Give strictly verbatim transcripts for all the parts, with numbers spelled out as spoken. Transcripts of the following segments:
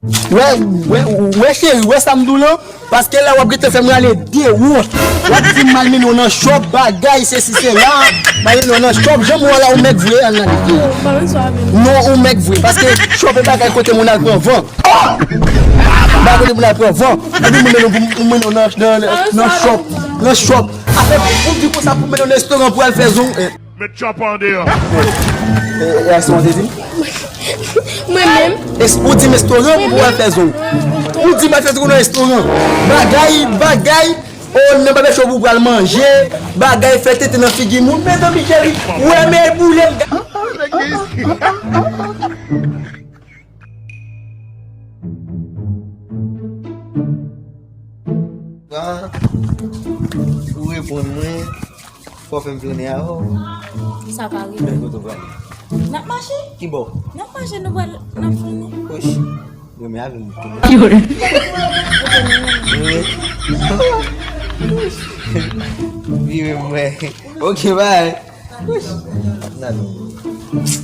Wè, wè, wè cheri, wè sa m di w lan? Paske la w ap gentan fè m rale de wont. W ap di m m al mennen w nan chòp, bagay, sesi, sela. M al mennen w nan chòp, jan m wè w la, ou mèg vre, ann ale. Non, ou mèg vre, paske chòp e bagay kote moun al pran van. Bagay kote moun al pran van. Epi m mennen w, m mennen w nan, nan, nan chòp, nan chòp. Apre, ou di konsa pou mennen w nan restoran pou al fè zong. Met chòp an deyò. E, e, e, sa w te di? Mwen menm. Es-, ou di m restoran pou al fè zong. Ou di m al fè zong nan restoran. Bagay, bagay. O, nan babèchou pou pral manje. Bagay fè tete nan figi moun. Mezanmi cheri, wè men boule m. Ah, ou reponn mwen. Fò fè m flennen avè w. Sa pa rive. Men kote w prale? N ap mache. Ki bò? N ap mache, nou pral, n ap flennen. Kouch. Yo, men avè m. Ki bò? Vire. Vire mwen. Ok, bye. Kouch. Nan,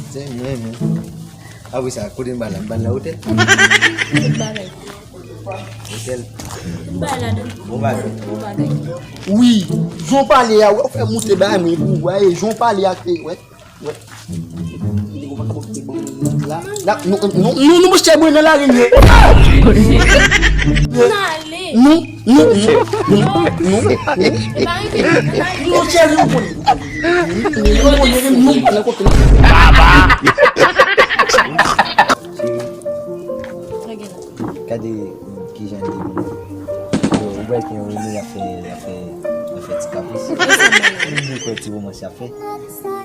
se mwen, men. Apre sa, kote m pral la? M pral nan otèl? Tout bagay. Otèl. Tout bagay ladan. Bon bagay. Bon bagay. Wi, jan w pale a, wè, ou fè moute bagay mwen pou ou, wè, jan w pale a, wè, wè. La, la, nou, nou, nou, nou, monchè, mwen nan lari, wi. N ale. Nou, nou, nou, nou, nou. E pa rive, n ale. Non, cheri, ou konnen. Ou konnen, nou, nou, nou. Gade kijan li ye. Yo, ou wè ke yon renmen y ap fè, y ap fè, y ap fè ti kapris. Mwen kwè ti romans y ap fè.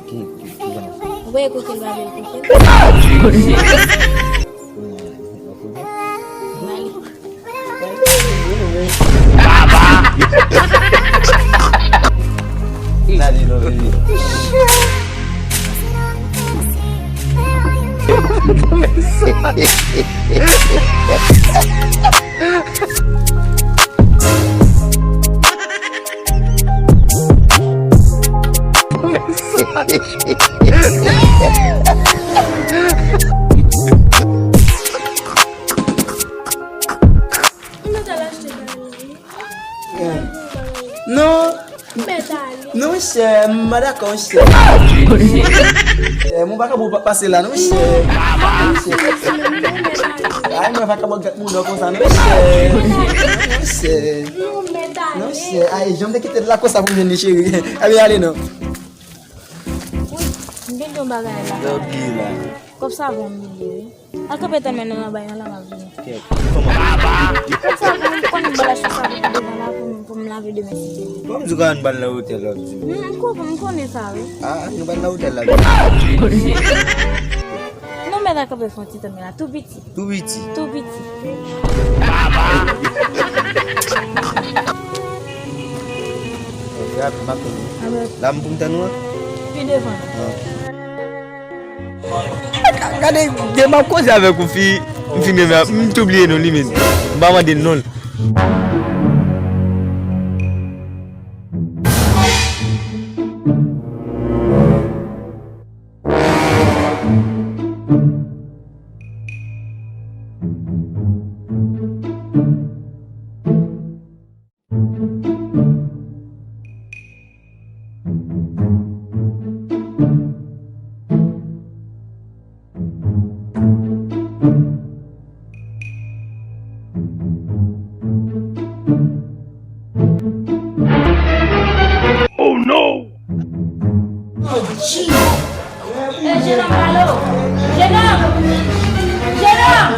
Ki, ki, kijan y ap fè? Ou wè kote l va vin kote? Yo, yo, yo. Mali. Baba! Daddy love you. Ou mèt al achte bagay la, wi. Non. Ou mèt ale. Non, monchè, m pa dakò, monchè. Monchè, mwen pa ka pou pa pase la, non, monchè. Monchè. Ay, mwen pa ka pou gad moun nan konsa, non, monchè. Monchè. Non, ou mèt ale. Non, monchè. Ay, jan m te kite l la konsa pou m jwenn li, cheri. Ebyen, ale, non. Wi, m gen yon bagay la. Lè w bliye la. Kòb savon m bliye, wi. Al kanpe tann mwen nan laba yon la, m ap vini. Kèt, kòman? Kòb savon, m konn m bal achte savon pou devan la pou m, pou m lave demen si Dye vle. Kòm di w ka ann bal nan otèl la, di. M, m konprann, m konnen sa, wi. Ah, nou bal nan otèl la, di. Non, men al kanpe fè yon ti tann mwen la, tou piti. Tou piti. Tou piti. Rapid, m ap tann ou. Alò. La m pou m tann ou an? Pi devan. Ah. Gade, de m ap koze avèk ou, fi, m fin renmen, m tou bliye non li menm. M pa mande l non l. Oh no! Ey, jenòm, alo! Jenòm! Jenòm!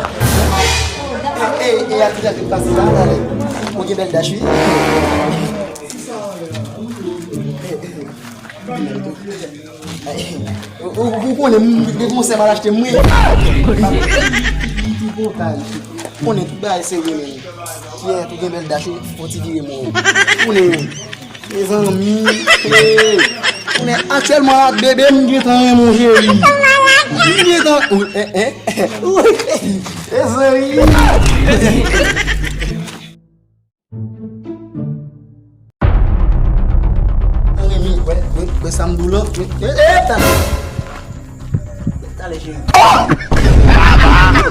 Ey, ey, atis la ki pase la, la, la. Ou gen bèl dach, wi. Ou, ou, ou konnen, m gen konsèy m al achte mwen. Konnen tout bagay serye, men. Kiyès ou gen bèl dach, ou ti vire mwen. Konnen, mezanmi, konnen aktyèlman la, bebe, m gentan renmen w, cheri. M gentan, wi, en, en. Wi, mezanmi. Wè, wè, wè sa m di w lan. Wè, wè, wè, talè. Talè, cheri. M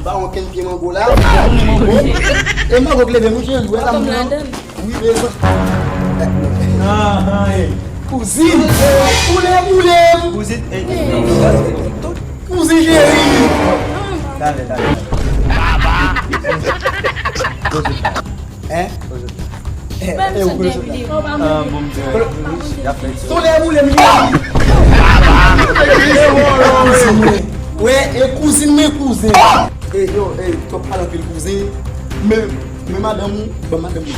pa wè okenn pye mango la. E mango k leve m wi cheri, wè sa m di lan. Wi bezwen. Kouzin. Boule boule. Kouzin cheri. Hein? Solè boule m ye. Wè, e kouzin mwen, kouzin. E yo, e, twòp pale anpil kouzin. Men, men madanm ou, ban madanm ou.